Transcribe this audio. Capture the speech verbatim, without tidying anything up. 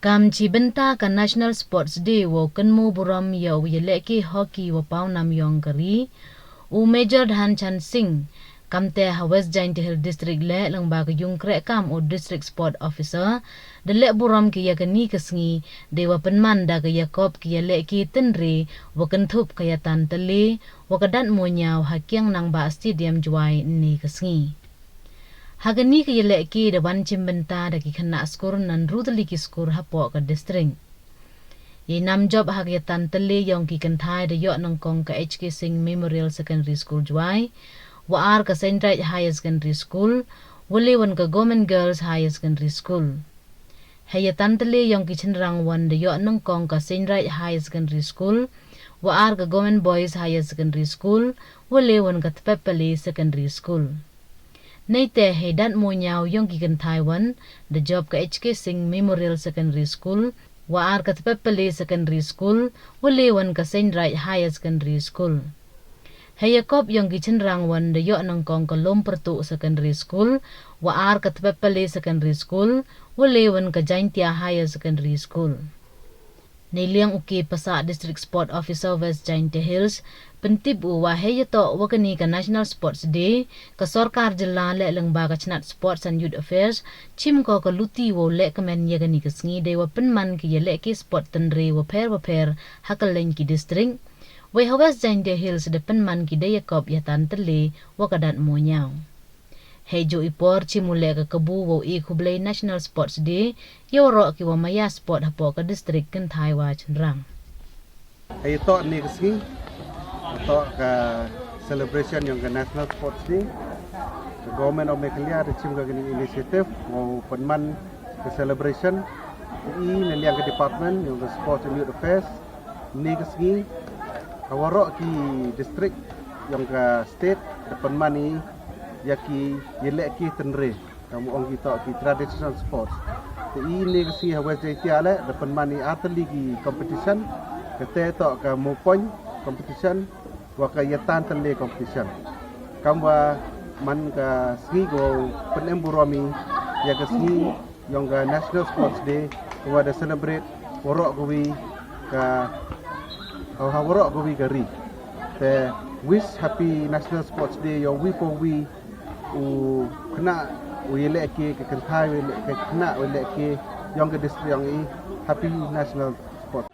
Kam chi bynta ka National Sports Day wow kynmaw burom ya u yalehke hockey wa pawnam yong ka ri, u Major Dhyan Chand Singh, kamte ha West Jaintia Hills District leh lyngba ka yung kreh kam u District Sport Officer, da leh burom ki ya kani ka sngi, dei wa pynman da ka yakop ki yalehke tynre wa kynthup ka yatan tylli wa ka dat mooñiaw ha Kiang Nangbah Stadium Jowai ynne ka sngi. Ha kani ka yalehke da wan chimbynta da ki khynnah skur na ynru tylli ki skur hapoh ka district. Yei nam jop ha ka yatan tylli yong ki kynthai da yoh nyngkong ka H K Singh Memorial Secondary School Jowai, wa ar ka Saint Raj Higher Secondary School, wa le wan ka Government Girls Higher Secondary School. Hei yatan tylli yong ki chynrang wan da yoh nyngkong ka Saint Raj Higher Secondary School, wa ar ka Government Boys Higher Secondary School, wa le wan ka Tpepali Secondary School. Neite hei dat mooñiaw yong ki kynthai wan da jop ka H K Singh Memorial Secondary School, wa ar ka Tpepali Secondary School, wa le wan ka Saint Raj Higher Secondary School. Hei yakop yong ki chynrang wan da yoh nyngkong ka Lum Pyrtuh Secondary School, wa ar ka Tpepali Secondary School, wa le wan ka Jaintia Higher Secondary School. Neiliang u K Passah, District Sport Officer West Jaintia Hills, pyntip u wa hei yatoh wa kani ka National Sports Day, ka sorkar jylla leh lyngba ka chnat Sports and Youth Affairs chim ko ka luti wow lehkmen ya kani ka sngi dei wa pynman ki yalehke sport tynre wapher wapher ha kylleiñ ki district. Wei ha West Jaintia Hills da pynman ki da yakop yatan tylli wa ka dat mooñiaw. Hei jooh i por chim u leh ka kabu wow e khublei National Sports Day ya waroh ki wa maya sport hapoh ka district, kynthai wa chynrang. Hei yatoh ynne ka sngi, yatoh ka celebration yong ka National Sports Day, ka Government of Meghalaya da chim ka kani initiative wow pynman ka celebration, i neiliang ka Department yong ka Sports and Youth Affairs. Ynne ka sngi ha waroh ki district yong ka state da pynman i ya ki yalehke tynre, kam ong ki toh ki traditional sports. Te i ynne ka sngi ha West Jaintia leh da pynman i ar tylli ki competition, kate toh ka moopoñ competition, wa ka yatan tylli competition. Kam wa man ka sngi ko wow pynem burom i ya ka sngi yong ka National Sports Day, ka wa da celebrate waroh kawi ka, ha waroh kawi ka ri. Te wish happy National Sports Day ya wi pa wi u khynnah u yalehke, ka kynthai u yalehke, khynnah u yalehke yong ka district yong i. Happy National Sports.